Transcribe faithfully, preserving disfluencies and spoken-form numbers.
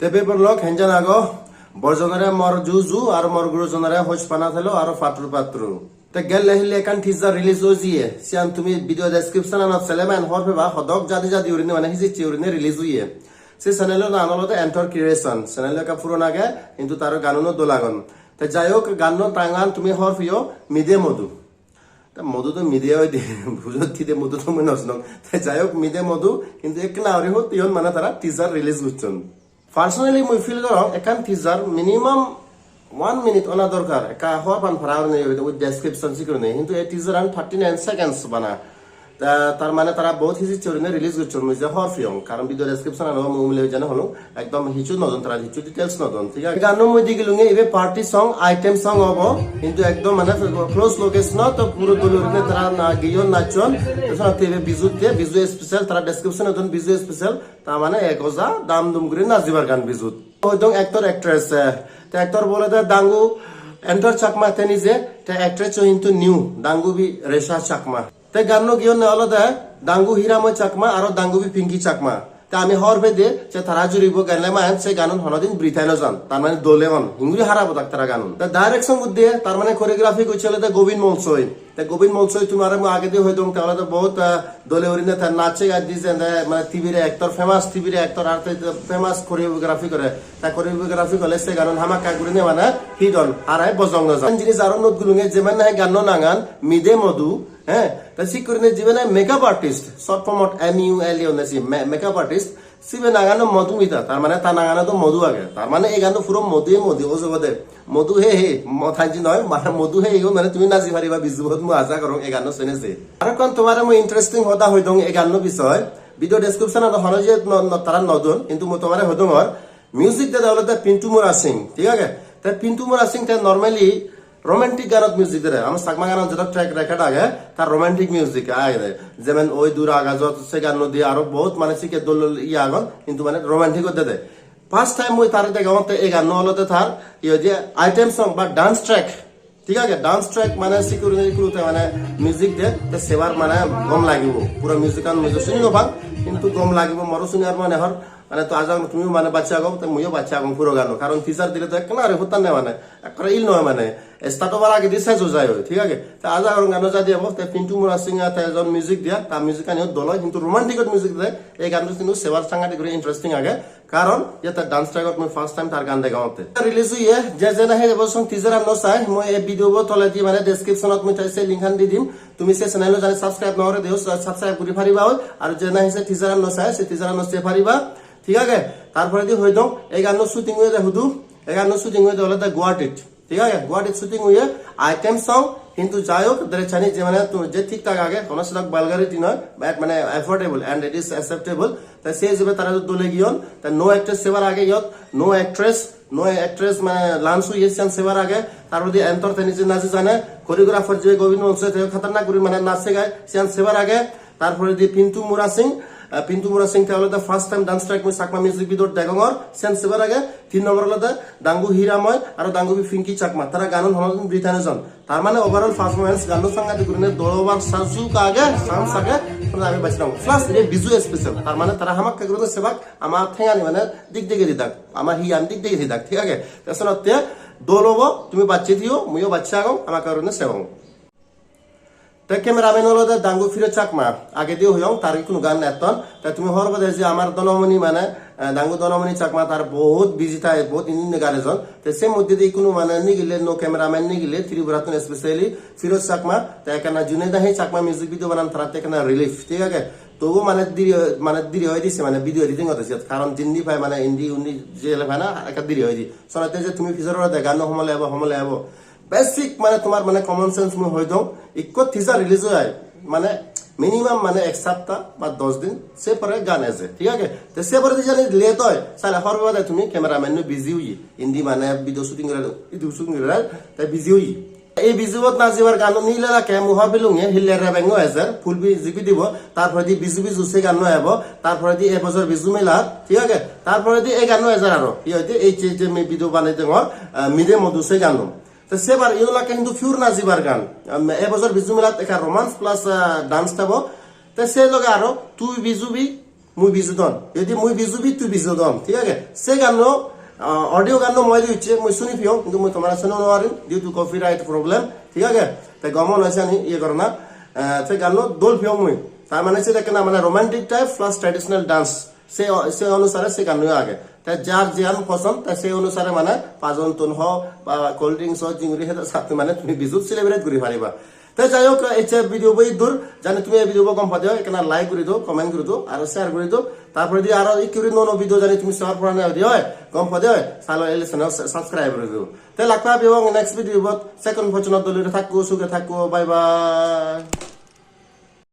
Te bebon lok henjan ago, borjonore mor ju ju, aro mor gurojonore hojpana thelo, aro patru patru. Te gelle hille ekkan teaser release oi jiye, siyan tumi video description anot sele mane hobor peba, hodok jadi jadi urine mane hijicche urine release oye. Se channel o nang olode Anthor Creation, channel ekka puron age, hintu taro ganuno dol agon. Te jai hok, ganno nangan tumi hobor peyo Mide Modu. Te modu do mide oi de, bujot hi de modu do mui no sinong. Te jai hok, mide modu, hintu ekkena guri hotte hon mane tara teaser release gocchon. Personally mui feel gorong ekkan teaser minimum one minute ona dorkar, ekka hobor pan para gurinei, with description sik gurinei. Hintu ei teaser an thirty nine seconds bana. Ta-, tar mane tara bahut hijicche gurinei release gocchon, mui je hobor peyong, karon video description ano mui umile jane holung. Ekdom hissu no don tara, hissu details no don, thik age? Ganno mui digilunge ibe party song, item song obo, hintu ekdom mane close location ot, to puro dole gurine tara na giyon nachon, to sara te ibe Bijut te, Biju special, tara description ot don Biju special, ta mane ek hoja dam dum guri najibar gan Bijut. Hoi dong actor actress, eh, te actor bo olode Dangu Anthor Chakma te nije, te actress o hintu new, Dangubi Resha Chakma. Te ganno giyonne olode Dangu Hiramoy Chakma aro Dangubi Pinky Chakma. Te ami hobor pei de je tara juribo gelle mane se ganun honodin brithe no jan. Tar mane dole on. Hinguri harap odak tara ganun. Te direction gudde, tar mane choreography gocche olode Gobin Molsoi. Te Gobin Molsoi tumi aro mui agedi hoi dong, te olode bahut, ah, dole gurine te nache gai di jende, mane T V re actor, famous T V re actor, ar te famous choreography gore. Te choreography gole se ganun hamakkai gurine mane hit on. Harai bojong no jan. Jinis aro not gulunge, je mane ganno nangan Mide Modu, he, te sik gurinei jibe nahi makeup artist, short form ot M U L E honne si, ma-, makeup artist, sibe nangano Madhumita, tar mane ta nangano do Madhu age. Tar mane ei gano puro Madhu e Madhu oi jebode. Madhu he he, mo thanji noi, mane Madhu he he, mane tumi naji pariba Bijubot, mui aja gorong ei gano sene je. Aro ekkan tomare mui interesting hoda hoi dong ei gano bisoy. Video description ot hono je no, no, tara no don, hintu mui tomare hoi dongor. Music dede olode Pintu Mura Singh, thik age? Te Pintu Mura Singh te normally romantic ganot music dede. Ama Chakma ganot jeto track record age, tar romantic music agede. Jemon Oi Dur Agajot se ganno di aro bahut mane sikke dol dol iye agon, hintu mane romantic ot dede. First time mui tare degongotte ei ganno olode tar iye je item song ba dance track. Thik age, dance track mane sikke guri, sikke guri te mane music de, te sebar mane gom lagibo. Pura music an mui suni no pang, hintu gom lagibo, moro suni ar mane hor, mane to aja gorong tumiyo mane bacche ago, te muiyo bacche agong puro gano. Karon teaser dile to ekkena ari hottan ne mane, ekkore il noi mane. Start obar agedi sej oi jai oi, thik age? Te aja gorong gano jadi ebo, te Pintu Mura Singh te ejon music diya, ta music ani dol oi, hintu romantic ot music de, ei gano sinu sebar sangadik guri interesting age. Karon iyot dance track ot mui first time tar gan degongotte. Release oye, je je nahi ebo song teaser an no sai, mui ei video bo toledi mane description ot mui te se link an di dim. Tumi se channel o jodi subscribe no gore de o, subscribe guri pariba oi. Ar je nahi se teaser an no sai, se teaser an no sei pariba. Thik age? Tar poredi hoi dong, ei ganno shooting oyede hudu? Ei ganno shooting oyede olode Guwahatit. Thik age, Guwahati shooting oye, item song, hintu jai hok, dress ani je mane tu-, je thik thak age, hono sedok vulgarity noi, but mane affordable and it is acceptable. Te se hijebe tara dole giyon, te nuo actress sebar age iyot, nuo actress, nuo actress mane launch oye siyan sebar age, tar poredi Anthor te nije naji jane, choreographer je Gobin Molsoi te khatarnak guri mane nache gai, siyan sebar age, tar poredi Pintu Mura Singh, eh, Pintu Mura Singh te olode first time dance track mui Chakma music video degongor, siyan sebar age, tin nombor olode Dangu Hiramoy aro Dangubi Pinky Chakma, tara ganun honodin brithe no jon. Tar mane overall performance ganno sangadik gurine dol obar sujuk age, chance age, tara ami bacche dong. Plus, ibe Biju special, tar mane tara hamakkai gurine sebak, ama thengani mane dik dege didak, ama hiyan dik dege didak, thik age? Te senotte dol obo, tumi bacche diyo, muiyo bacche agong, hamakkai gurine sebong. Te cameraman olode Dangu Firoz Chakma, agedi hoyong, tar ikkunu gan etton. Te tumi hobor pode je amar Donamoni mane, eh, Dangu Donamoni Chakma tar bahut busy thai, bahut indi indi gan ejon. Te se moddedi ikkunu mane nigile, nuo cameraman nigile, Tripurattun specially Firoz Chakma, te ekkana Junaid Ahi Chakma music video banan taratte ekkana relief, thik age? Tobu mane diri, mane diri oi dise mane video editing gotte siyot. Karon jindi pai mane indi undi jele pai na, ekka diri oi di. Senotte je tumi pijor ore de ganno homole ebo, homole ebo. Basic mane tomar mane common sense mui hoi dong, ikko teaser release oi jai, mane minimum mane ek sapta ba dos din, se pore gan eje, thik age? Te se pore jodi late oi, sale hobor pebade tumi cameraman no busy oye, indi mane video shooting gore, video shooting gore, te busy oye. Ei Bijubot najibar gan nile lake mui hobor pelunge, hille rebeng o ejer, full music video bo, tar poredi Biju Biju se ganno ebo, tar poredi E Bojor Biju Mela, thik age? Tar poredi ei ganno ejer aro, hi hoide ei je, je mui video banei dengor, ah, Mide Modu se ganno. Te sebar iyot olak hintu pure najibar gan. Am, E Bojor Biju Melat ekka romance plus, ah, dance thebo. Te se loge aro Tui Bijubi, Mui bijudon. Jodi mui bijubi, tui bijudon, thik age? Se ganno, ah, audio ganno mui di ucche, mui suni piyong, hintu mui tomare suni no parim, due to copyright problem, thik age? Te gom no sani iye gorona, eh, se ganno dol piyong mui. Tar mane se dekke na mane romantic type plus traditional dance. Se, se onusare se ganno age. Te jar jiyan poson, te se onusare mane pajon ton ho, ba cold drinks ho, jinguri hedo sattu mane tumi Biju celebrate guri pariba. Te jai hok, ecche video bo iddur, jodi tumi ei video bo gom pade oi, ekkena like guri do, comment guri do, aro share guri do. Tar poredi aro ikki guri nuo nuo video jodi tumi share porane oi, gom pade oi, salo el channel subscribe guri do. Te lak pebong next video bot, sekkon pojjonto dole guri thakko, suge thakko, bye bye.